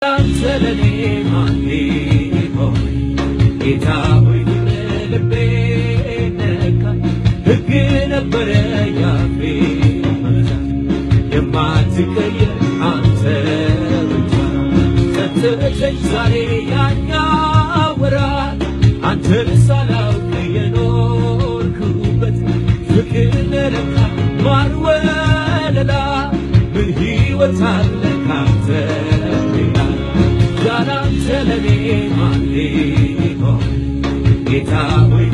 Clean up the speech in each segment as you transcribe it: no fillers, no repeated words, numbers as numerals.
አንተ ለኔ ማን ሆይ ጌታ ሆይ ልቤ ነካ ሕግ ነበረ ያፌ መፍቻ የማትቀየር አንተ ብቻ ጸጽተኝ ዛሬ ያኛወራል አንተን ሳላውቅ የኖርኩበት ፍቅር ለካ ማር ወለላ ምን ሕይወት አለ ካንተ ሌላ ያላንተ ለኔ ማን ሊሆን ጌታ ሆይ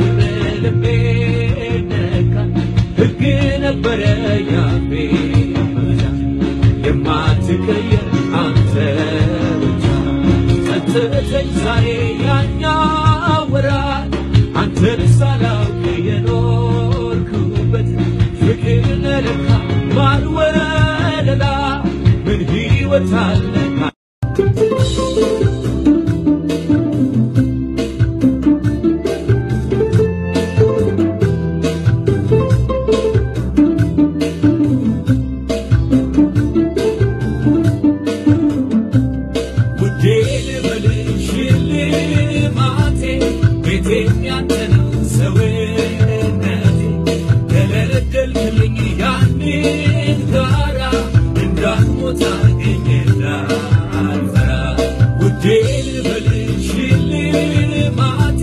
ልቤ ነካ ሕግ ነበረ ያፌ መፍቻ የማትቀየር አንተ ብቻ ጸጽተኝ ዛሬ ያኛወራል አንተን ሳላውቅ የኖርኩበት ፍቅር ለካ ማር ወለላ ምን ሕይወት አለ ውዴ ልበልሽ ሽልማቴ ቤቴም ያንተ ነው ሰውነቴ ደለደልክልኝ ያንን ጋራ እንዳልሞት አድርገኝ እንዳልፈራ ውዴ ልበልሽ ሽልማቴ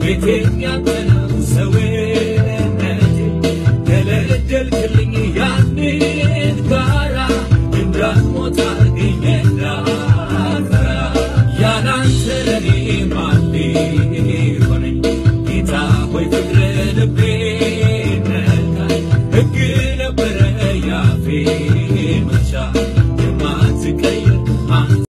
ቤቴም ያንተ ነው ሰውነቴ ደለደልክልኝ ያንን ጋራ እንዳልሞት አድርገኝ እንዳልፈራ ያላንተ ለኔ ማን ሊሆነኝ ጌታ ሆይ ፍቅር ልቤ ነካ ሕግ ነበረ ያፌ መፍቻ የማትቀየር አንተ